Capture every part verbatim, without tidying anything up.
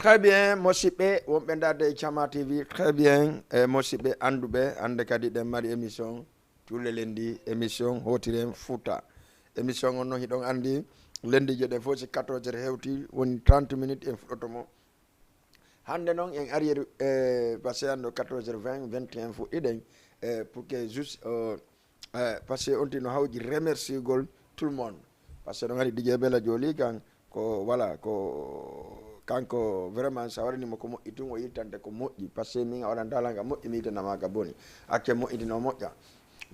Très bien, musidɓe wonɓe ndaarde e Cama T V. Très bien, e musidɓe annduɓe, hannde kadi ɗen mari émission Culle Lenndi, émission Hootiren Fuuta. Émission on non hiɗon anndi, lenndiije ɗen fof si quatorze heures hewti, woni trente minutes en fuɗɗoto mo. Hannde non en arrière, e, parce que anndo quatorze heures vingt, vingt et un fuɗɗiɗen, e, pour que juste, euh, e, parce que on tino hawji remerciegol tout le monde. Parce que ɗon hari D J Bella Joli kan ko, voilà, ko kanko vraiment sa waɗanimo ko moƴƴi tun o yittante ko moƴƴi. Parce que min a waɗanta lan ka moƴƴi mi yittanama ka boni. Acce moƴƴi tino moƴƴa.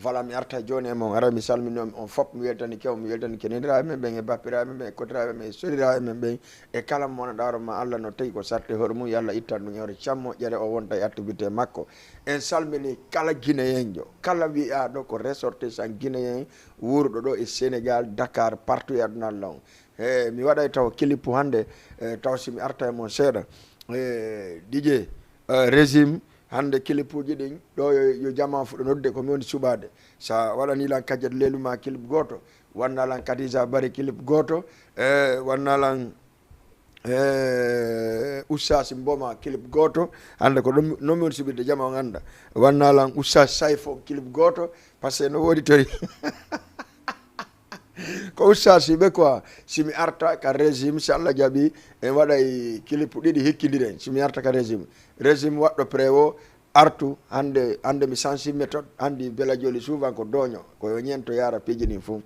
Voilà, mi arta jooni e mon, ara mi salmini on, on fof, mi weltanike on, mi weltanike nendiraaɓe men ɓen, e bappiraaɓe men ɓen, e kotiraaɓe men, e soriraaɓe men ɓen, e kala mo wona ɗaaro ma, Allah no tagi ko sarte hoore mum, yo Allah ittan ɗum e hoore cam moƴƴere o wonta e activité makko. En salmini kala Guinéenjo, kala wiyaaɗo ko ressortissant guinéen wuuruɗo ɗo e Sénégal, Dakar, partout e aduna Allah on. E mi waɗay taw clip hannde, e taw si mi arta e mon seeɗa. E D J, e, Régime, hannde kilipuuji ɗin, ɗo yo, yo jamaa fuɗɗo nodde, ko mi woni suɓaade. Sa waɗanii lan Kadiatou Leluma kilip gooto, waɗanaa lan Kadija Bari kilip gooto, e, waɗanaa lan, e, Oustaz Mboma kilip gooto, hannde ko ɗum, non mi woni suɓirde jamaa on annda. Waɗanaa lan Oustaz Sayfo kilip gooto, parce que no woodi tori. Ko Oustaz Siɓe quoi, si mi arta ka Régime, si Allah jaɓi, en waɗay clip ɗiɗi hikkindiren, si mi arta ka Régime. Régime waɗɗo prévo, artu, hannde, hannde mi sansi méthode, anndi Bella Joli souvent ko dooño, ko yo ñento yaara piiji ɗin fof.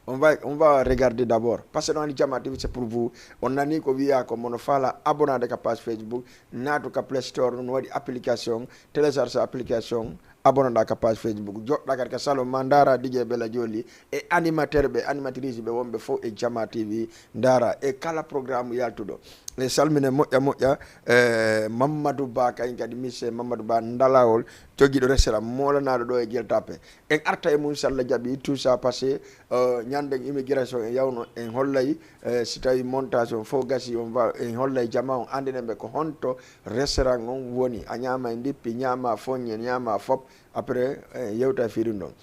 On va, on va regarder d'abord, parce que ɗon anndi Jama T V c'est pour vous. On nanii ko wiyaa ko mono faala abonnaade ka page Facebook, naatu ka Play Store, no waɗi application, télécharge application, abonnoɗaa ka page Facebook, joɗɗaa kadi ka salon ma, ndaara D J Bella Joli e animateur ɓe, animatrice ɓe wonɓe fof e Jama T V, ndaara e kala programme yaltuɗo. E salmine moƴƴa moƴƴa, e Mamadou Ba, kañum kadi, monsieur Mamadou Ba Ndalawol, jogiiɗo restaurant moolanaaɗo ɗo e Gueule Tapée. En arta e mum, si Allah jaɓi, tout ça passé, euh, ñande immigration e yawno, en hollay, euh, si tawi montage on fof gasi, on va, en hollay jama on, anndinen ɓe ko honto restaurant on woni. A ñaama e ndippi, ñaama foññe, ñaama fop, après, eh, yewta e firin ɗon.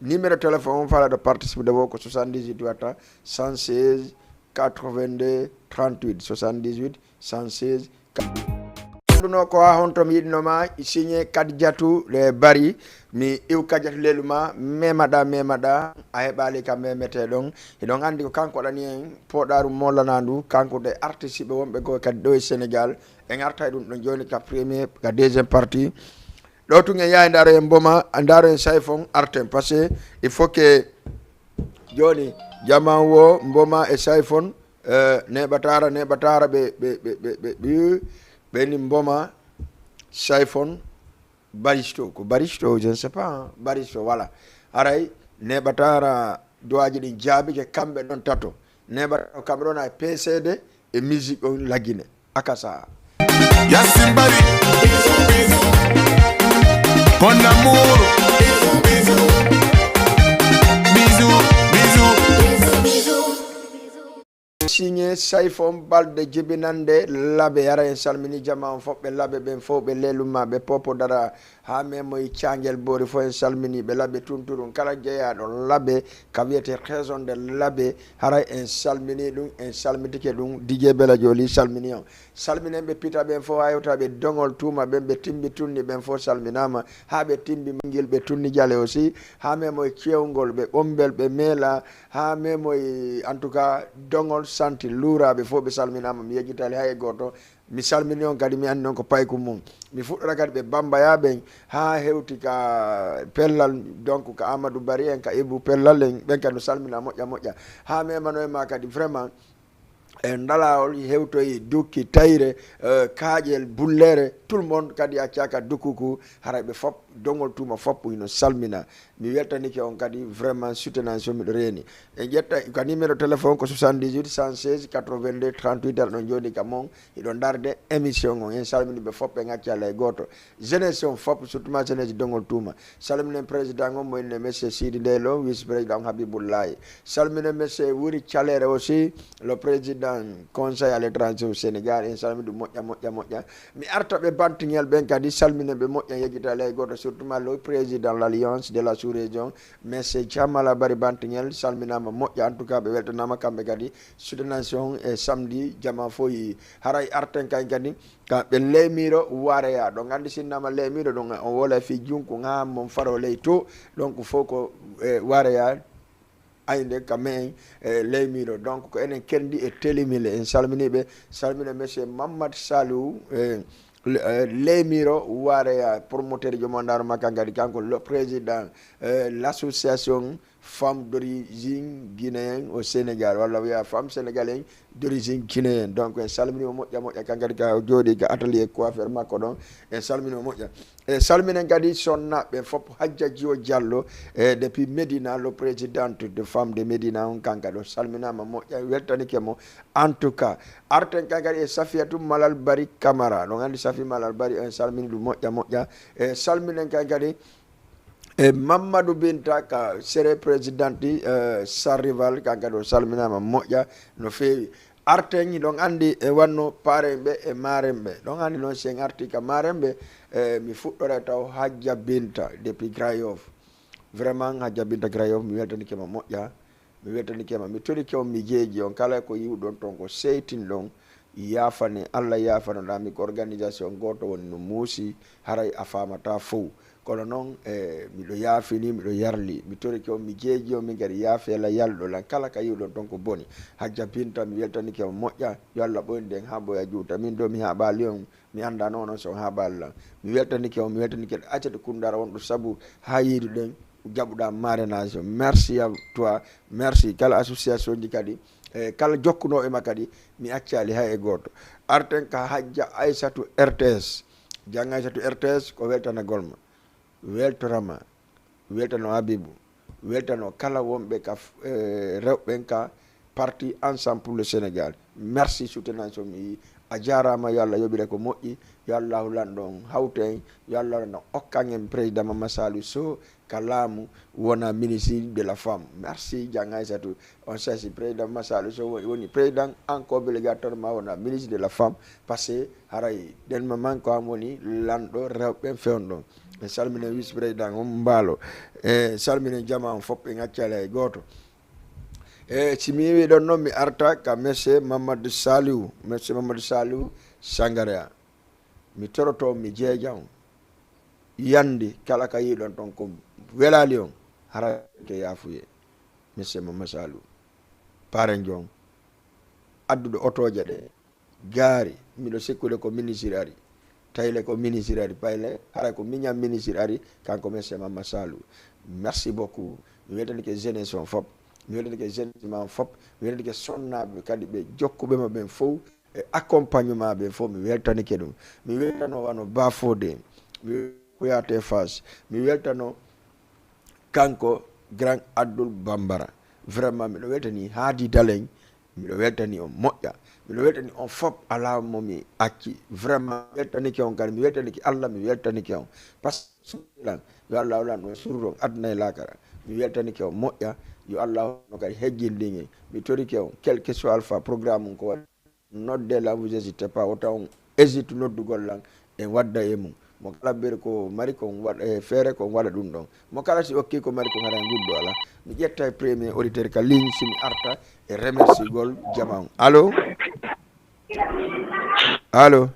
Numéro téléphone on faalaɗo participe de wo ko soixante-dix-huit watta cent seize quatre-vingt-deux trente-huit, soixante-dix-huit cent seize. Annduno ko haa honto mi yiɗno ma, signé Kadijatou le Bari, mi iw Kadijatou lelu ma, memaɗa, memaɗa, a heɓaali ka memetee ɗon. Hiɗon anndi ko kanko waɗani en pooɗaaru moolanaandu, kanko de artiste ɓe wonɓe ko kadi ɗo e Sénégal. En arta e ɗum ɗon jooni ka premier, ka deuxième partie. Ɗo tun en yahay ndaaro en Mboma, ndaaro en Sayfon, arten. Parce que il faut que jooni jaman wo Mboma e Sayfon, eh, neɓatara, neɓatara ɓe, ɓe, ɓe, ɓe, ɓe, ɓe, ɓe ni Mboma, Sayfon, Baristo. Ko Baristo, je ne sais pas, hein. Baristo, voilà. Haray neɓatara duwaaji ɗin jaabike kamɓe ɗon tato. Neɓatara kamɓe ɗon ay P C D e musique on lagine. Akasa. Yacine Bari. Mon amour. Bisous, bisous. Signé Sayfon Balde jibinande Labe, hara en salmini jama on fof, ɓe Labe ɓen fof, ɓe Leluma, ɓe Popo Dara, haa memoy Cangel Boori fof en salmini ɓe Labe tunturun. Kala jeyaaɗo Labe, ka wiyete région de Labe, haray en salmini ɗum, en salmitike ɗum. D J Bella Joli salmini on. Salminen ɓe Pita ɓen fof, haa hewta ɓe Dongol Tuuma ɓen, ɓe Timbi Tunni ɓen fof salminaama, haa ɓe Timbi Mangil, ɓe Tunni Jale aussi, haa memoy Cewngol, ɓe Ɓombel, ɓe Meela, haa memoy, en tout cas, Dongol Santi, Luuraaɓe fof ɓe salminaama, mi yejjitaali hay e gooto. Mi salmini on kadi, mi anndi on ko paykum mum. Mi fuɗɗora kadi ɓe Bambaya ɓen, haa hewti ka Pellal, donc ka Amadou Bari en, ka Ibou Pellal en, ɓen kadi no salmina moƴƴa moƴƴa. Haa memano e ma kadi, vraiment, e Ndalawol hewtoyi, Dukki, Tayre, eh, Kaaƴel, Bullere, tout le monde kadi accaka Dukuku, haray ɓe fop, Dongol Tuuma fop hino salmina. Mi weltanike on kadi, vraiment, soutenance o miɗo reeni. En ƴetta ka numéro téléphone ko soixante-dix-huit cent seize quatre-vingt-deux trente-huit, aɗa ɗon jooni ka mon, hiɗo ndarde émission on. En salmini ɓe fop, en acci alay gooto. Jeunesse on fop, surtout ma jeunesse Dongol Tuuma. Salminen président on, mo inne monsieur Sidi Ndeylo, vice président on Habibullahi. Salminen monsieur Wuri Calere aussi, le président conseil à l'étranger au Sénégal. En salmini ɗum moƴƴa, moƴƴa, moƴƴa. Mi arta ɓe Bantiŋel ɓen kadi, salminen ɓe moƴƴa, yejjita alay gooto. Surtout le président de l'Alliance de la sous-région, monsieur Thiamala Bari Bantiŋel, salminaama moƴƴa. En tout cas, ɓe weltanaama kamɓe kadi. Soutenance on e samedi, jama fof yi. Haray arten kay kadi, ka ɓe leemiro wareya. Donc, anndi sinnaama leemiro ɗum, on wola fi junku, ŋa mon faro ley to. Donc, fof ko, e, wareya. Ayde ka men, e, leemiro. Donc, ko enen kendi e telimile. En salmini ɓe. Salmina monsieur Mamadou Saliou, e, le-, e, leemiro wareya, promoteur jomo ndaaro makka kadi, kanko le président, e, l'association Femmes d'origine guinéenne au Sénégal, walla wiya Femmes sénégalaises d'origine guinéenne. Donc, en salmini mo moƴƴa, moƴƴa, kan kadi ka o jooɗi ka atelier coiffeur makko ɗon. En salmini mo moƴƴa. E salminen kadi sonnaɓe fof, Hajja Jiwo Diallo, e depuis Médina, le présidente de Femmes de Médina, on kanka ɗo salminama moƴƴa, weltanike mo. En tout cas, arten kan kadi e Safiatou Malal Bari Camara. Ɗon andi Safi Malal Bari, en salmini ɗum moƴƴa, moƴƴa. E salminen kan kadi e Mamadou Binta ka sere présidente, eh, Sarrival, kanka ɗo salminama moƴƴa no feewi. Arten, hiɗon andi e wanno parenɓe e marenɓe. Ɗon andi noon si en arti ka marenɓe, eh, mi fuɗɗoray taw Hajja Binta depuis Grand Yoff. Vraiment, Hajja Binta Grand Yoff, mi weltanike ma moƴƴa. Mi weltanike ma, mi torike on, mi jeeji on. Kala ko yiwɗon ton, ko seytinɗon, yaafane, Allah yaafanoɗa mi, ko organisation gooto woni no muusi, haray a faamata fow. Kono noon, e, miɗo yaafini, miɗo yarli, mi torike on, mi jeeji on, min kadi yaafela yalɗo lan, kala ka yiwɗon ton ko boni. Hajja Binta, mi weltanike on moƴƴa, yo Allah ɓoynu en haa ɓoya juuta. Min ɗo mi haɓaali on, mi anndaa noon on so on haɓaali lan. Mi weltanike on, mi weltanike Aysatu Kundara wonɗo sabu haa yiiduɗen, jaɓuɗa marrainage. Merci à toi, merci. Kala association ji kadi, e kala jokkunooɓe ma kadi, mi accaali hay e gooto. Arten ka Hajja Aysatu R T S. Jang Aysatu R T S ko weltanagol ma. Weltorama, weltano Habibou, weltano kala wonɓe ka f-, e, rewɓen ka parti Ensemble pour le Sénégal. Merci soutenance o mi yi. A jaaraama, yo Allah yoɓire ko moƴƴi, yo Allahu lanɗo on hawta en, yo Allah no okkan en président Mamadou Saliou Sow ka laamu, wona ministre de la femme. Merci, Jang Aysatu. On sasi président Mamadou Saliou Sow woni, woni président, encore obligatoirement wona ministre de la femme, parce que haray ɗen ma man ko an woni lanɗo rewɓe fewndo. En salminen vice président on Mbaalo. E salminen jama on fof, en accali hay gooto. E si mi wiɗon noon, mi arta ka monsieur Mamadou Saliou, monsieur Mamadou Saliou Sangarea. Mi toroto, mi jeeja on. Yandi kala ka yiɗon ton ko welali on, hara ke yaafuye. Monsieur Mamadou Saliou. Paren jon. Adduɗo otooje ɗe. Gaari, miɗo sikkude ko ministre ari. Tayle ko ministre ari, payle, hara ko miñam ministre ari, kanko monsieur Mamadou Saliou. Merci beaucoup. Mi weltanike jeunesse on fop. Mi weltanike jeunesse ma on fop. Mi weltanike sonnaaɓe kadi ɓe jokkuɓe ma ɓen fof. E accompagnement ɓen fof, mi weltanike ɗum. Mi weltano wano Bafode, mi weltano Kouyaté Fass, mi weltano kanko Grand Abdoul Bambara. Vraiment, miɗo weltani Hadi Dalen, miɗo weltani on moƴƴa. Miɗo weltani on fop, alaa mo mi acci. Vraiment, mi weltanike on kadi, mi weltanike Allah, mi weltanike on. Parce que lan, yo Allah lan on surron aduna e lakara. Mi weltanike on moƴƴa, yo Allah no kadi hejjindin en. Mi torike on, quel que soit alpha programme on ko waɗi. Noddez la, vous n'hésitez pas, wota on hésite noddugol lan, en wadda e mum. Mo kala mberi ko mari ko on waɗa, e feere ko on waɗa ɗum ɗon. Mo kala si okki ko mari ko hara nguddo ala. Mi ƴetta e premier auditeur ka ligne si mi arta e remerciegol jama on. Allô? Allô?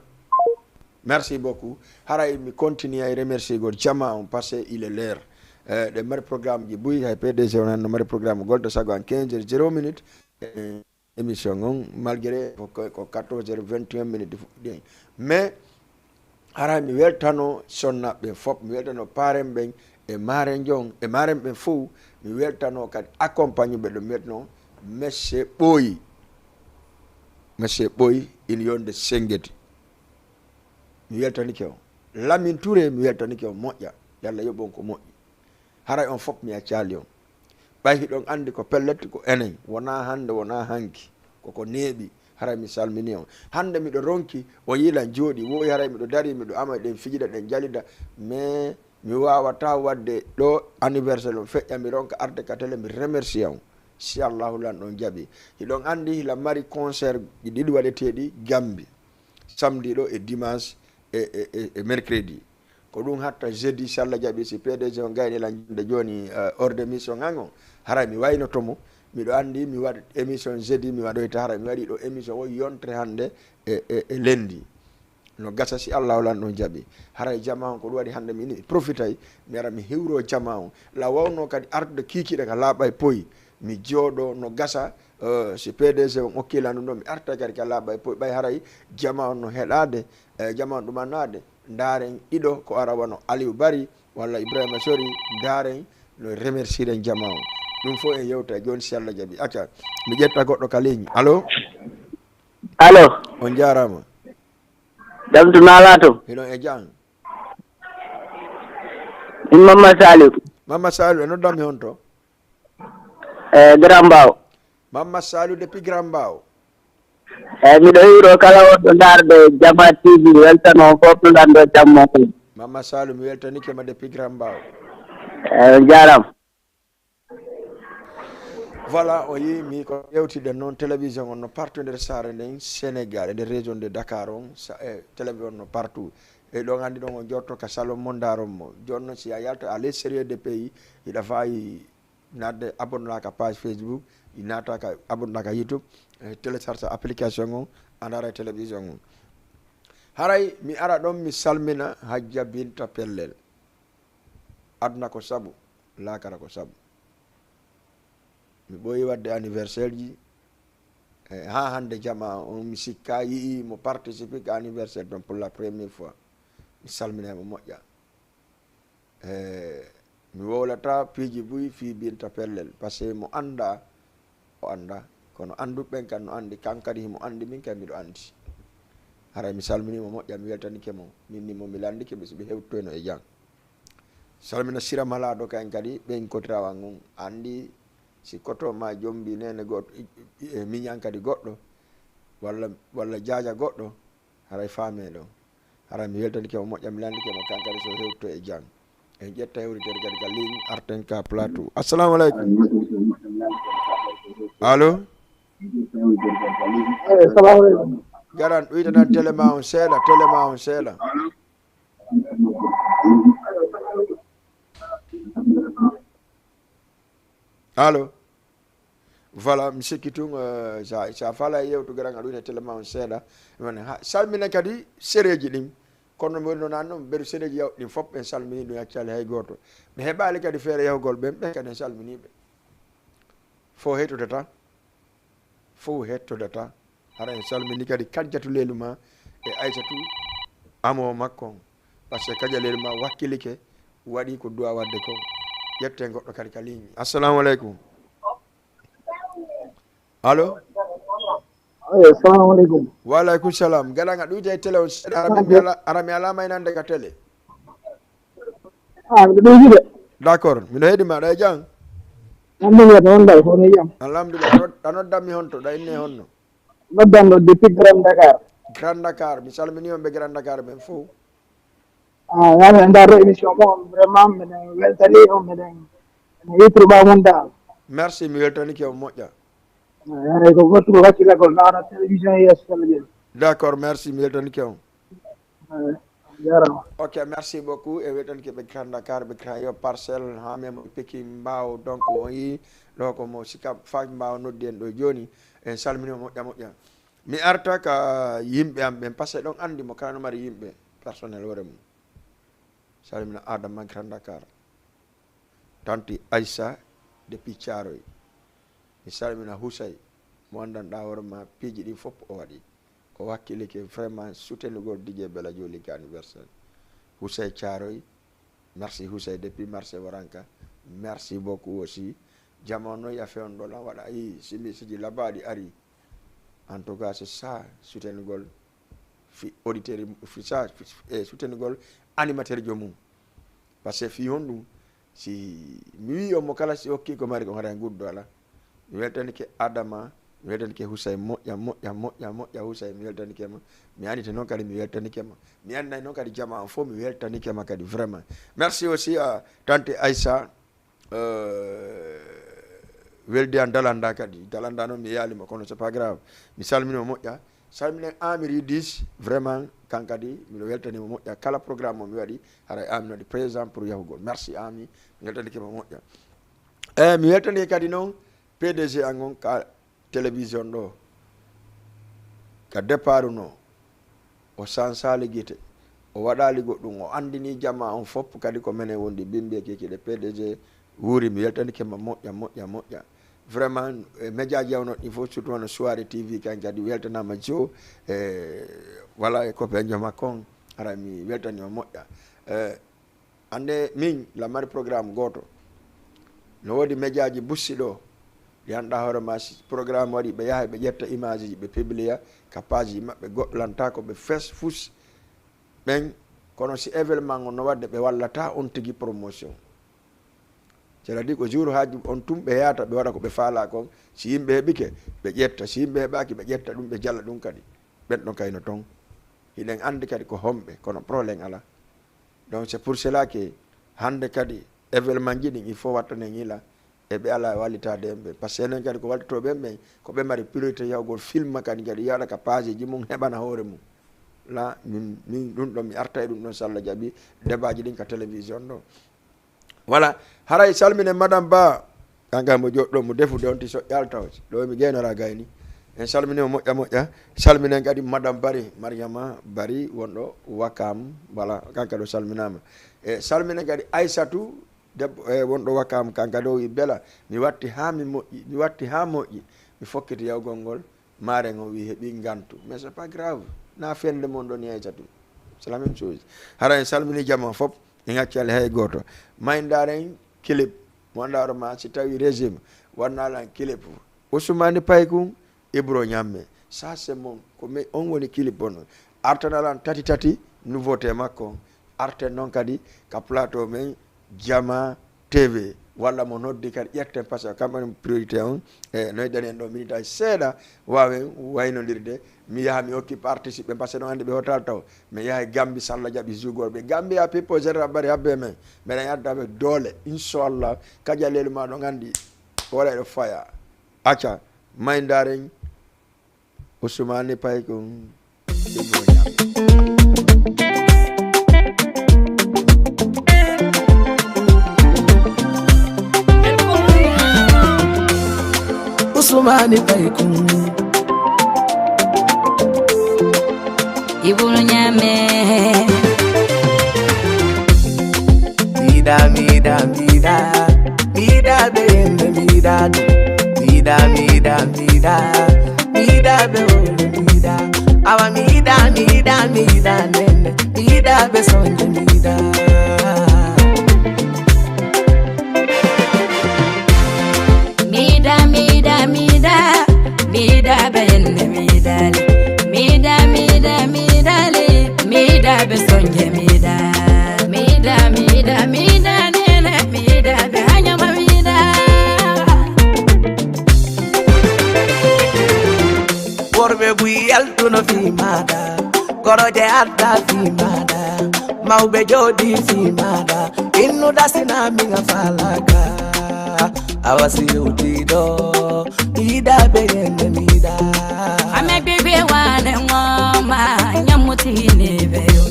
Merci beaucoup. Haray mi continue e remerciegol jama on parce que il est l'heure. Eh, ɗe mari programme ji buy hay P D G on no mari programme golta sago an quinze heures zéro minute. Eh, émission on, malgré ko, ko, ko quatorze heures vingt et un minutes fuɗɗi. Mais, haray mi weltano sonnaɓe ɓen fop, mi weltano paren ɓen e maren jon, e maren ɓen fof, mi weltano kadi accompagne ɓe ɗo mi weltano, monsieur Ɓooyi. Monsieur Ɓooyi, ina yonde Sengeti. Mi weltanike on. Lamine Touré, mi weltanike on moƴƴa. Yo Allah yoɓ on ko moƴƴi. Haray on fop mi accaali on. Ɓay hiɗon anndi ko pellet ko enen, wonaa hannde, wonaa hanki, koko neeɓi, haray mi salmini on. Hannde miɗo ronki, on yilan jooɗi, wowi haray miɗo dari, miɗo ama, ɗen fijida, ɗen jalida, mais mi waawata waɗde ɗo anniversaire on feƴƴa, mi ronka arde ka télé, mi remercie on. Si Allahu lan ɗon jaɓi. Hiɗon anndi hila mari concert ɗi ɗiɗi waɗeteeɗi Gambi, samedi ɗo e dimanche e, e, e, e mercredi. Ko ɗum hatta jeudi, si Allah jaɓi, si P D G on gayni lan jonde jooni, eh, hors d'émission ngan on. Haray mi waynoto mo. Miɗo anndi mi waɗa émission jeudi, mi waɗoyta, haray mi waɗi ɗo émission o yontere hannde e, e, e lundi. No gasa si Allah lan ɗon jaɓi. Haray jama on ko ɗum waɗi hannde mi profitay, mi ara mi hiwro jama on. La wawno kadi artude kiikiiɗe ka laaɓa e poyi. Mi jooɗo no gasa, eh, si P D G on okki lan ɗum ɗon, mi arta kadi ka laaɓa e poyi. Ɓay haray jama on no heɗaade, eh, jama on ɗumannaade. Ndaaren ɗiɗo ko ara wano Aliou Bari walla Ibrahima Sori, ndaaren no remerciren jama on. Ɗum fof en yewta jooni si Allah jaɓi. Acca, mi ƴetta goɗɗo ka ligne. Allo? Allo? On jaaraama. Jam to naalaa to? Hiɗon e jam. Min Mamma Saliou. Mamma Saliou, e noddan mi honto? E Grand Mbao. Mamma Saliou depuis Grand Mbao. Eyi, miɗo hiwro kala wonɗo ndaarde Jama T V, weltano on fof no ɗan ɗo jammo kon. Mamma Saliou, mi weltanike ma depuis Grand Mbao. Eyi, on jaaraama. Voilà, o yii mi ko yewtiden noon télévision on no partout nder saare nden Sénégal, e nder région de Dakar on, sa-, e télévision on no partout. E ɗon anndi ɗon on jotto ka salon mo ndaaron mo. Jooni noon si a yalta à l'extérieur de pays, hiɗa faayi naatde abonnaaka page Facebook, i naata ka abonnaaka YouTube, e télécharge application on, a ndaara e télévision on. Haray mi ara ɗon mi salmina Hajja Binta Pellel. Aduna ko sabu, laakara ko sabu. Mi ɓooyi waɗde anniversaire ji, e haa hannde jama on mi sikka yi'i mo participer ka anniversaire ton pour la première fois. Mi salmina mo moƴƴa. E mi wowlata piiji buy fii Binta Pellel, parce que mo annda, o annda. Kono annduɓe ɓen kan no anndi, kan kadi himo anndi, min kadi miɗo anndi. Haray mi salminii mo moƴƴa, mi weltanike mo. Min ni mo mi lanndike ɓe, si ɓe hewtoyno e jam. Salmina Sira Malaaɗo kan kadi, ɓen kotirawal ngun. Anndi si koto ma jombi nene goɗɗo, i, i, e miñan kadi goɗɗo, walla, walla jaaja goɗɗo, haray faame ɗo. Haray mi weltanike mo moƴƴa, mi lanndike mo kankari so hewto e jam. En ƴetta hewritere kadi ka ligne, arten ka plateau. Assalamu aleykum. Allo? Eyi, salamu aleykum. Garan, ɗuytanan télé ma on seeɗa, télé ma on seeɗa. Allo? Voilà, mi sikki tun, eh, sa, sa fala e yewtugere an, a ɗum e télé ma on seeɗa. Woni ha, salmina kadi sereji ɗin. Kono mi woni noon an noon, mbeɗu sereji yaw-, ɗin fof en salmini ɗum, accali hay gooto. Ɓe heɓaali kadi feere yahugol ɓen, ɓen kadi en salmini ɓe. Fof heɗotata. Fof heɗotata. Hara en salmini kadi Kajjatu Leelu ma e Aysatu amo makko on. Parce que Kajja Leelu ma wakkilike, waɗi ko duwa waɗde ko. Ƴetten goɗɗo kadi ka ligne. Assalamu aleykum. Allo? Eyi, assalamu aleykum. Wa aleykum salam. Gaɗa nga ɗuyta e télé on seeɗa, ara mi ala-, ara mi alaa maynande ka télé. Ah, miɗo ɗuytude. D'accord, miɗo heɗi ma, ɗa e jam? Alhamdulillah, to wonɗa, ko woni jam? Alhamdulillah, a nod-, a noddan mi honto, ɗa inne honno? Noddan ɗo depuis Grand Dakar. Grand Dakar, mi salmini on ɓe Grand Dakar ɓen fof. Ah, yaani, en ndaarɗo émission mo, vraiment, miɗen weltani on, miɗen, miɗen yettude ɓaawo mon dal. Merci, mi weltanike on moƴƴa. Ah, yaani, ko wattu ko wakkilagol, nawana télévision yeeso, Sella Dieng. D'accord, merci, mi weltanike on. Eh, jarama. Ok, merci beaucoup. E weltanike ɓe Grand Dakar, ɓe Grand Yoff, Parcelles, ha même Pikine, Mbao. Donc, on yi ɗo ko mo Sicap Fac Mbao noddi en ɗo joni. En salmini mo moƴƴa moƴƴa. Mi arta ka yimɓe am ɓen, parce que ɗon andi mo kala no mari yimɓe personnel hoore mum. Salmina Adama Grand Dakar. Tanti Aissa depuis Thiaroye. Mi salmina Housay, mo anndanɗaa hoore ma, piiji ɗin fof o waɗi. O wakkilike vraiment soutenugol D J Bella Jolika anniversaire. Housay Thiaroye, merci Housay depuis marché Waranka. Merci beaucoup aussi. Jamano ya fewndo lan waɗa, i, simi siji labaaɗi ari. En tout cas, c'est ça, soutenugol fi auditeur, fi sa, fi, eh, soutenugol animateur joomum. Parce que fii honɗum, si mi wii on mo kala si okki ko mari ko hara nguddo ala. Mi weltanike Adama, mi weltanike Husay moƴƴa, moƴƴa, moƴƴa, moƴƴa Husay, mi weltanike ma. Mi anndita noon kadi mi weltanike ma. Mi annday noon kadi jama on fof mi weltanike ma kadi vraiment. Merci aussi à Tante Aïssa. Euh, weldi an dalanda kadi. Dalanda noon mi yaali ma kono c'est pas grave. Mi salmini mo moƴƴa. Salminen Amiri Dis, vraiment, kan kadi, miɗo weltani mo moƴƴa. Kala programme mo mi waɗi, haray Ami no waɗi présent pour yahugol. Merci Ami, mi weltanike mo moƴƴa. Eh, mi weltanike kadi noon P D G an on ka télévision ɗo, ka départ no, o sansaali gite, o waɗaali goɗɗum, o anndini jamaa on fof kadi ko menen wondi Bimbi e Kikiɗe P D G wuuri. Mi weltanike ma moƴƴa, moƴƴa, moƴƴa. Vraiment, e médiaji yawno ɗin fof, surtout wano Soirée T V kan kadi weltanama jo, e, voilà, e copain jo makko on, haray mi weltanima moƴƴa. E, Annde min, la mari programme gooto. No woodi médiaji bussi ɗo, ɗi anndaa hoore ma, si programme waɗi, ɓe yahay, ɓe ƴetta image ji, ɓe publia ka page ji maɓɓe, goɗɗo lantaako, ɓe fes fus ɓen. Kono si événement on no waɗde, ɓe wallata on tigi promotion. C'est-à-dire ko jour haaji on tun ɓe yahata, ɓe waɗa ko ɓe faalaa kon. Si yimɓe heɓike, ɓe ƴetta. Si yimɓe heɓaaki, ɓe ƴetta ɗum, ɓe jala ɗum kadi. Ɓen ɗon kayno ton. Hiɗen anndi kadi ko homɓe, kono problème alaa. Donc, c'est pour cela que hannde kadi événement ji ɗin, il faut wattanen yila e ɓe alaa e wallitaade en ɓe. Par ce que enen kadi ko wallitooɓe en ɓen, ko ɓe mari priorité yahugol filma kadi, kadi yaada ka page ji mum, heɓana hoore mum. La, min, min ɗum ɗon, mi arta e ɗum ɗon, so Allah jaɓi, débat ji ɗin ka télévision ɗo. Voilà, haray salminen Madame Ba, kanka mo joɗɗo mo defude on ti soƴƴal taw. Ɗo mi geenora gayni. En salminii mo moƴƴa moƴƴa. Salminen kadi Madame Bari, Mariama Bari, wonɗo Wakam. Voilà, kanka ɗo salminaama. E salminen kadi Aysatu, debbo, e wonɗo Wakam, kanka ɗo wi Bela. Mi watti haa mi moƴƴi, mi watti haa moƴƴi. Mi fokkiti yawgol ngol. Maaren o wi heɓi ngantu. Mais c'est pas grave. Na fende mon ɗon e Aysatu. C'est la même chose. Hara en salmini jama fof. En accali hay gooto. May ndaaren clip. Mo ndaaro ma si tawi régime. Wannaalan clip. Ousmane Paykun, Ibro Ñamme. Ça, c'est mon. Ko mi, on woni clip on. Artanalan tati tati, nouveauté makko. Arten noon kadi ka plateau men, Jama T V. Walla mo noddi kadi, ƴetten, parce que kamɓe woni priorité on. E, no yiɗani en ɗo, minitaji seeɗa, waawen waynondirde. Mi yaha, mi hokki participe ɓe, parce que ɗon anndi ɓe hotal taw. Mi yaha e Gambi, so Allah jaɓi, jugol ɓe. Gambia people, général Bari habbe men. Meɗen adda ɓe doole, inchallah. Kaja lelu ma ɗon anndi, wala eɗo faya. Acca, may ndaaren, Usmani Paykun. Usmani Paykun. Ibro Ñamme. Mida, mida, mida. Mida be yende mida. Mida, mida, mida. Mida be wole mida. Awa mida, mida, mida nene. Mida be sonje mida. Mida, mida, mida. Mida be yende mida. Mida, mida, mida. Mida be sonje mida. Mida, mida, mida nene. Mida be hanyama mida. Worɓe buy yaltuno fii maaɗa, korooje adda fii maaɗa, mawɓe jooɗi fii maaɗa, innuɗa sina miŋa faalaka. Awa si yewti ɗo, mi yiɗa ɓe yende mi yiɗa. Ame bebe wane ngoma, nyamutini beyo.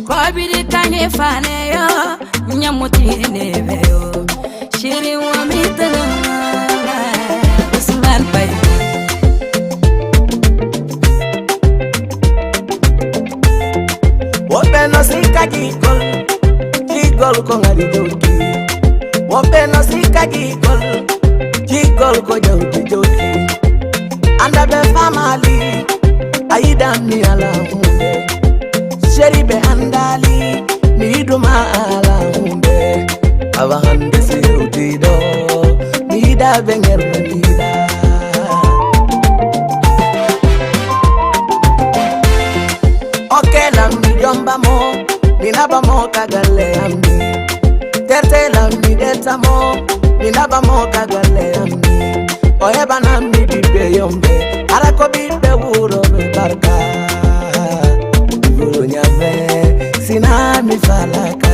Kobiri kanye fane yo, nyamutini beyo. Shiri wa mitana, Usman Bay. Woɓɓe no sikka jiggol, jiggol ko ngari joggi. Woɓɓe no sikka jiggol, jiggol ko jawdi joggi. Anda ɓe famali, a yiɗan mi ala hunde. Seri ɓe andali, mi yiɗuma ala hunde. Awa hande si yewti ɗo, mi yiɗa ɓe ŋerɓe mi yiɗa. Oke lam mi jomba mo, mi naba mo ka galle am ni. Tete lam mi deta mo, mi naba mo ka galle am ni. O heɓanan mi ɓiɓɓe yomɓe, hara ko ɓiɓɓe wuro ɓe barka. Wuro Ñamme, sina mi falaka.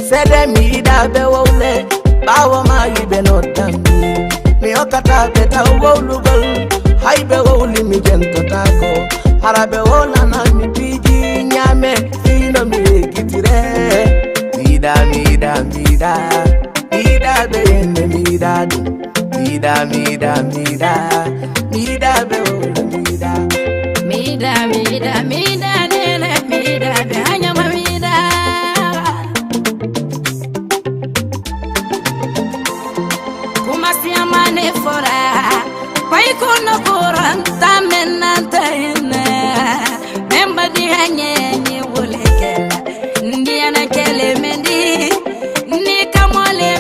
Seede mi yiɗa ɓe wowle, ɓaawo ma yiɓe noddan mi. Kataɓe taw wowlugol, hayɓe wowli mi jentotako. Haraɓe wonana mi piiji ñaame, fino mi yegitire. Miɗa, miɗa, miɗa, miɗa ɓe yende, miɗa ɗum. Miɗa, miɗa, miɗa, miɗa ɓe wowla, miɗa. Miɗa, miɗa, miɗa.